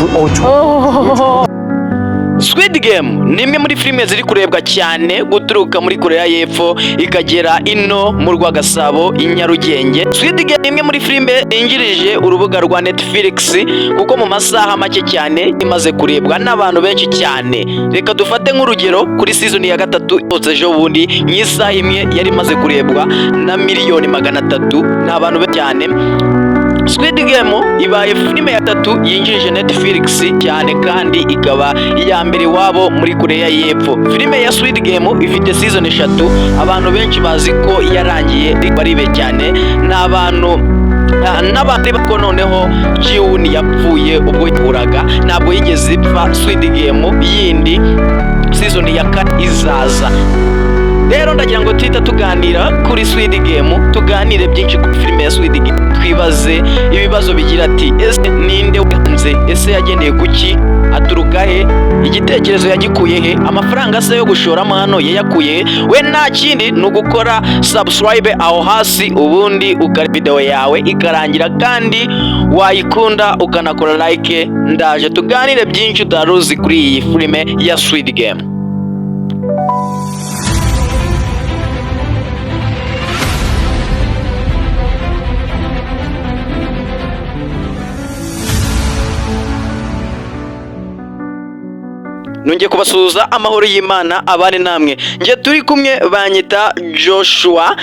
줄, 어, 저. Squid Game ni imwe muri filime ziri kurebwa cyane guturuka muri Korea y'Epfo ikagera ino mu Rwagasabo i Nyarugenge. Squid Game ni imwe muri filime yinjirije urubuga rwa Netflix, kuko mu masaha make cyane imaze kurebwa n'abantu benshi cyane. Reka dufate nk'urugero kuri season ya gatatu yose, ejo bundi mu isaha imwe yari imaze kurebwa na 300 miliyoni, ni abantu benshi cyane. Squid Game ibaye filime ya tatu yinjirije Netflix cyane, kandi ikaba iya mbere iwabo muri Korea y'Epfo. Filime ya Squid Game ifite season eshatu, abantu benshi bazi ko yarangiye baribe cyane. Ni abantu n'abandi ko noneho Ji-woon yapfuye ubwo yahuraga, ntabwo yigeze ipfa. Squid Game yindi season ya kane izaza. Rero ndagira ngo tuhita tuganira kuri Squid Game, tuganire byinshi kuri filime ya Squid Game, twibaze ibibazo bigira ati: ese ninde wanze? Ese yagendeye kuki? Aturuka he? Igitekerezo yagikuye he? Amafaranga se yo gushoramo hano yayakuye he? We nta kindi, ni ugukora subscribe aho hasi, ubundi ukareba video yawe ikarangira, kandi wayikunda ukanakora like. Ndaje tuganire byinshi utaruzi kuri iyi filime ya Squid Game. Nongeye kubasuhuza, amahoro y'Imana abane namwe. Njye turi kumwe banyita Joshua.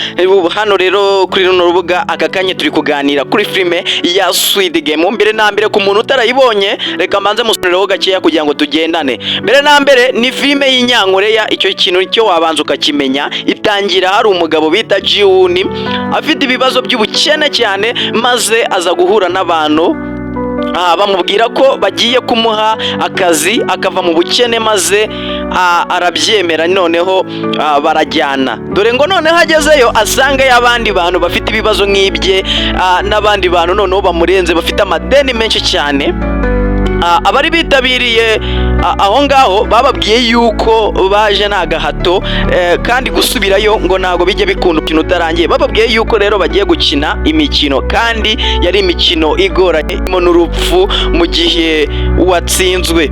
Hano rero kuri runo rubuga aka kanya turi kuganira kuri filime ya Squid Game. Mbere na mbere, ku muntu utarayibonye, reka mbanze musorereho gakeya kugira ngo tugendane. Mbere na mbere, ni filime y'Inyankoreya, icyo kintu cyo wabanza ukakimenya. Itangira hari umugabo bita Ji-woon afite ibibazo by'ubukene cyane, maze aza guhura n'abantu aha bamubwira ko bagiye kumuha akazi akava mu bukene, maze arabyemera. Noneho barajyana, dore ngo noneho agezeyo asangayo abandi bantu bafite ibibazo nk'ibye, n'abandi bantu noneho bamurenze bafite amadeni menshi cyane. Abari bitabiriye aho ngaho bababwiye yuko baje nta gahato, kandi gusubirayo ngo ntabwo bijya bikunda umukino utarangiye. Bababwiye yuko rero bagiye gukina imikino, kandi yari imikino igoranye irimo n'urupfu mu gihe watsinzwe.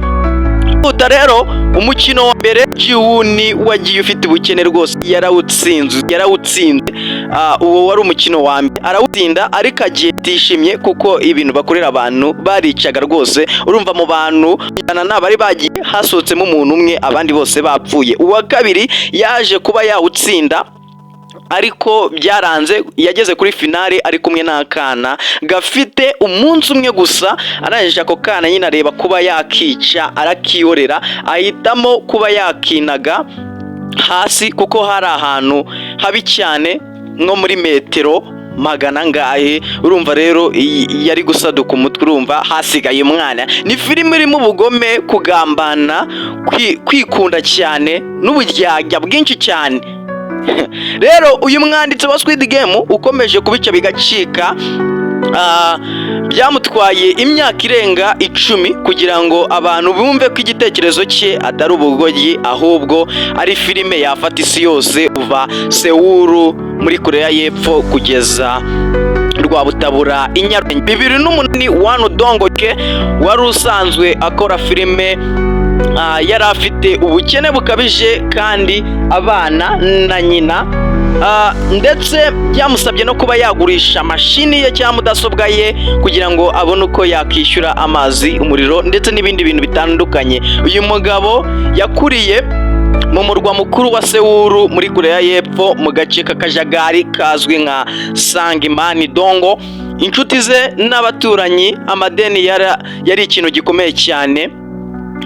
Huta rero, umukino wa mbere Ji-woon wagiye ufite ubukene rwose yarawutsinze, yarawutsinze. Uwo wari umukino wa mbere, arawutsinda, ariko agiye atishimye kuko ibintu bakorera abantu baricaga rwose. Urumva, mu bantu 100 n'abari bagiye hasohotsemo umuntu umwe, abandi bose bapfuye. Uwa kabiri yaje kuba yawutsinda, ariko byaranze. Yageze kuri finale ari kumwe n'akana gafite umunsi umwe gusa. Arangije ako kana nyine areba kuba yakica, arakihorera, ahitamo kuba yakinaga hasi kuko hari ahantu habi cyane, nko muri metero magana angahe. Urumva rero yari gusaduka umutwe, urumva hasigaye umwana. Ni filime irimo ubugome, kugambana, kwikunda cyane n'uburyarya bwinshi cyane. Rero uyu mwanditsi wa Squid Game ukomeje kubica bigacika, byamutwaye imyaka irenga 10 kugira ngo abantu bumve ko igitekerezo cye atari ubugoryi, ahubwo ari filime yafata isi yose, kuva Sewuru muri Korea y'Epfo kugeza Rwabutabura i Nyarugenge. 2008, Hwang Dong-hyuk wari usanzwe akora filime, yari afite ubukene bukabije kandi abana na nyina, ndetse byamusabye no kuba yagurisha mashini ye cyangwa mudasobwa ye kugira ngo abone uko yakishyura amazi, umuriro ndetse n'ibindi bintu bitandukanye. Uyu mugabo yakuriye mu murwa mukuru wa Sewuru muri Korea y'Epfo, mu gace k'akajagari kazwi nka Sangimani Dongo. Inshuti ze n'abaturanyi, amadeni yari ikintu gikomeye cyane.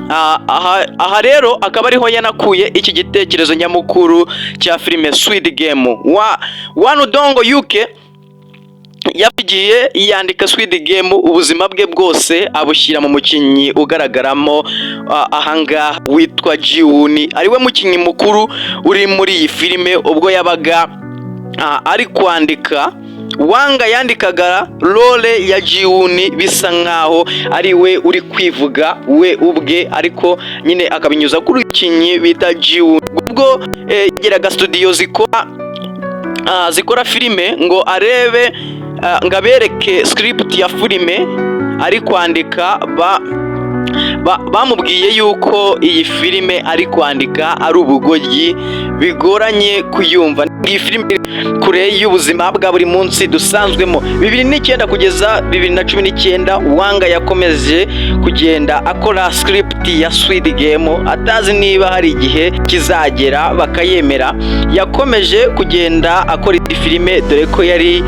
Aha rero akaba ariho yanakuye iki gitekerezo nyamukuru cya filime Squid Game. Wa Hwang Dong-hyuk yagiye yandika Squid Game, ubuzima bwe bwose abushyira mu mukinnyi ugaragaramo ahangaha witwa Ji-woon, ariwe mukinnyi mukuru uri muri iyi filime. Ubwo yabaga ari kwandika, Hwang yandikaga role ya Ji-woon bisa nkaho ari we uri kwivuga we ubwe, ariko nyine akabinyuza kuri mukinnyi bita Ji-woon. Ubwo yageraga studio zikora filime ngo arebe, ngo abereke script ya filime ari kwandika. ba Bamubwiye yuko iyi filime ari kwandika ari ubugoryi, bigoranye kuyumva. Iyi filime kure y'ubuzima bwa buri munsi dusanzwemo. 2009 kugeza 2019, Hwang yakomeje kugenda akora script ya Squid Game, atazi niba hari igihe kizagera bakayemera. Yakomeje kugenda akora iyi filime, dore ko yari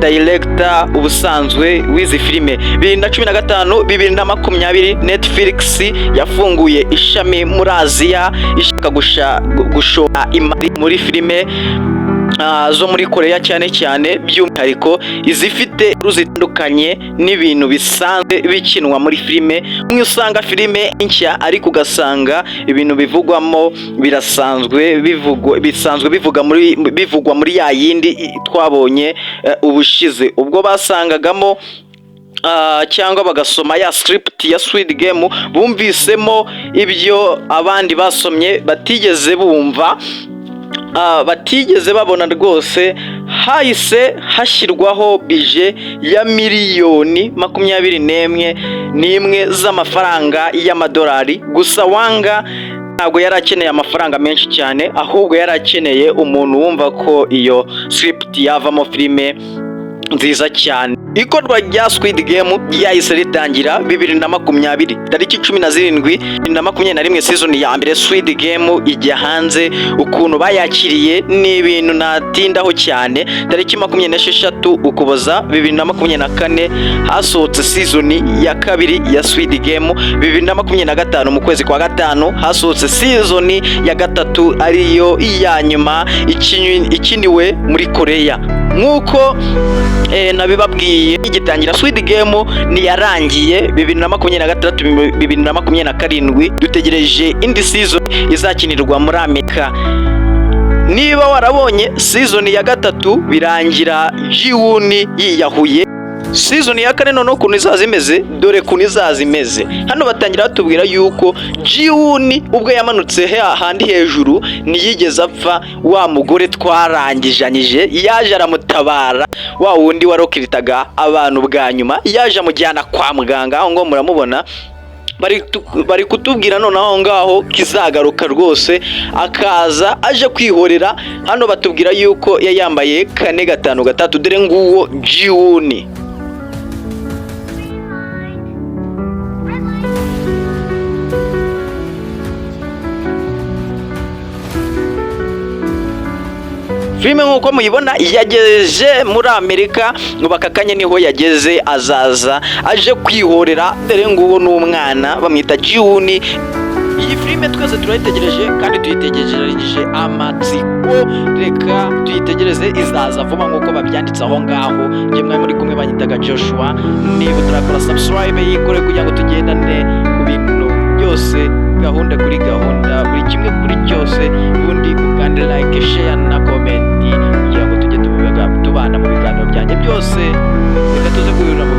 director ubusanzwe w'izi filime. 2015, 2020, Netflix yafunguye ishami muri Aziya, ishaka gushora imari muri filime zo muri Korea cyane cyane, by'umwihariko izifite inkuru zitandukanye n'ibintu bisanzwe bikinwa muri filime. Umwe usanga filime nshya, ariko ugasanga ibintu bivugwamo birasanzwe bivugwa, bisanzwe bivuga muri bivugwa muri ya yindi twabonye ubushize. Ubwo basangagamo cyangwa bagasoma ya script ya Squid Game, bumvisemo ibyo abandi basomye batigeze bumva, batigeze babona rwose. Hahise hashyirwaho budget ya miliyoni 21 z'amafaranga y'amadolari. Gusa Hwang ntabwo yari akeneye amafaranga menshi cyane, ahubwo yari akeneye umuntu wumva ko iyo script yavamo filime nziza cyane. Ikorwa rya Squid Game ryahise ritangira 2020 tariki 17, 2021, season ya mbere Squid Game ijya hanze. Ukuntu bayakiriye ni ibintu natindaho cyane. Tariki 26 Ukuboza 2024 hasohotse season ya kabiri ya Squid Game. 2025 mu kwezi kwa gatanu hasohotse season ya gatatu, ariyo iya nyuma, ikiniwe muri Korea. Nk'uko nabibabwiye igitangira, Squid Game ntiyarangiye. 2026, 2027 dutegereje indi season izakinirwa muri Amerika. Niba warabonye season ya gatatu, birangira Ji-woon yiyahuye. Season ya kane noneho ukuntu izaza imeze, dore ukuntu izaza imeze. Hano batangira batubwira yuko Ji-woon ubwo yamanutse hahandi hejuru ntiyigeze apfa. Wa mugore twarangijanyije yaje aramutabara, wa wundi warokiritaga abantu bwa nyuma yaje amujyana kwa muganga. Aho ngo muramubona, bari kutubwira noneho aho ngaho kizagaruka rwose, akaza aje kwihorera. Hano batubwira yuko yari yambaye 4-5-3. Dore nguwo Ji-woon. Green light. Red light. Filime nk'uko muyibona yageje muri Amerika ngo aka kanya niho yageze, azaza aje kwihorera. Dore nguwo n'umwana bamwita Ji-woon. Iyi filime twese turayitegereje kandi tuyitegereje amatsiko. Reka tuyitegereze, izaza vuba nk'uko babyanditse aho ngaho. Njye mwari muri kumwe banyitaga Joshua. Niba utarakora subscribe, yikore kugira ngo tugendane ku bintu byose, gahunda kuri gahunda, buri kimwe kuri cyose. Ubundi ukande like, share na comment kugira ngo tujye tubana mu biganiro byanjye byose. Reka tuze guhurira mu